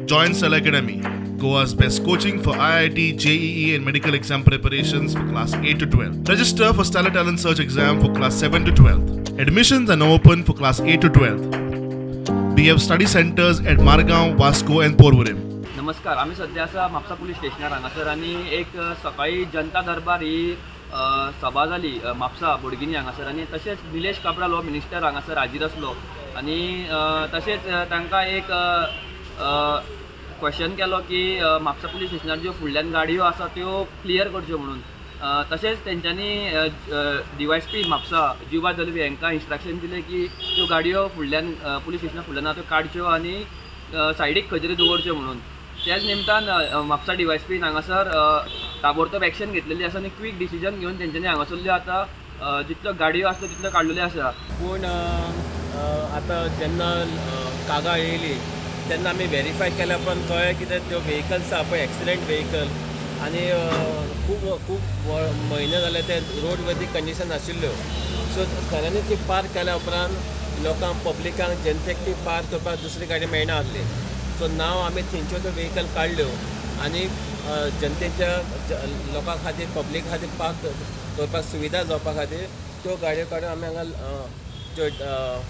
Join Stellar Academy, Goa's best coaching for IIT, JEE, and medical exam preparations for class 8 to 12. Register for Stellar Talent Search exam for class 7 to 12. Admissions are now open for class 8 to 12. We have study centers at Margao, Vasco, and Porvorim. नमस्कार. आमी सद्या आसा Mapusa police स्टेशनार हांगासर आनी एक सकाळी जनता दरबार ही सभा जाली म्हापसा बोडगिनी हांगासर आनी तशेंच निलेश काब्राल हो मिनिस्टर हांगासर हाजीर आसलो आनी तशेंच तांकां एक क्वेश्चन केलो की म्हापसा पुलीस स्टेशनार ज्यो फुडल्यान गाडयो आसा त्यो क्लियर करच्यो म्हणून. तशेंच तेंच्यांनी डीवायएसपी म्हापसा जिवा दलवी हांकां इन्स्ट्रक्शन दिलें की त्यो गाडयो फुडल्यान पुलीस स्टेशना फुडल्यान आहा त्यो काडच्यो आनी सायडीक खंय तरी दवरच्यो म्हणून. त्याच निमतान म्हापसा डीवायएसपीन हांगासर ताबडतोब एक्शन घेतलेली आसा आनी क्वीक डिसिजन घेवन तेंच्यांनी हांगासरल्यो आतां जितल्यो गाडयो आसल्यो तितल्यो काडलेल्यो आसा. पूण आतां जेन्ना कागाळ येयली तेन्ना आमी व्हेरीफाय केल्या उपरांत कळ्ळें कितें त्यो व्हेकल्स आहा पळय, एक्सिडंट व्हेकल आनी खूब खूब म्हयने जाले ते रोड वर्दी कंडिशन आशिल्ल्यो. सो खऱ्यांनी ती पार्क केल्या उपरांत लोकांक, पब्लिकांक, जनतेक ती पार्क करपाक दुसरी गाडी मेळना आसली. सो नाव आमी थंयच्यो त्यो व्हेकल काडल्यो आनी जनतेच्या लोकां खातीर, पब्लिका खातीर पार्क करपाक सुविधा जावपा खातीर त्यो गाडयो काडून आमी हांगा ज्यो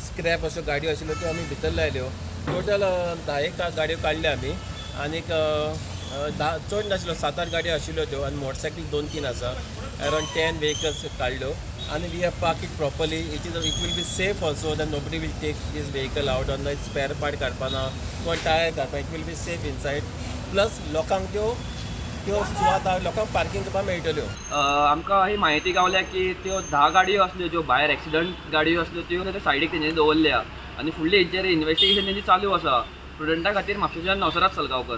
स्क्रॅप अश्यो गाडयो आशिल्ल्यो त्यो आमी भितर लायल्यो. टोटल 10 एक गाडयो काडल्यो आमी आनीक 10 चड नाशिल्ल्यो, सात आठ गाडयो आशिल्ल्यो त्यो आनी मोटरसायकल दोन तीन आसा. अरावंड 10 व्हेकल्स काडल्यो आनी we have park it properly. It will be safe also, then nobody will take this vehicle out on spare part काडपाना किंवा टायर काडपा. It will be safe inside, plus लोकांक त्यो त्यो सुवात लोकांक पार्किंग करपाक मेळटल्यो. आमकां ही म्हायती गावल्या की त्यो 10 गाडयो आसल्यो, ज्यो भायर एक्सिडंट गाडयो आसल्यो, त्यो ते सायडीक तेंच्यांनी दवरल्या आनी फुडली हेंचेर इन्वेस्टिगेशन तेंची चालू आसा. प्रुडंटा खातीर म्हापशेच्यान नवसराज सलगांवकर.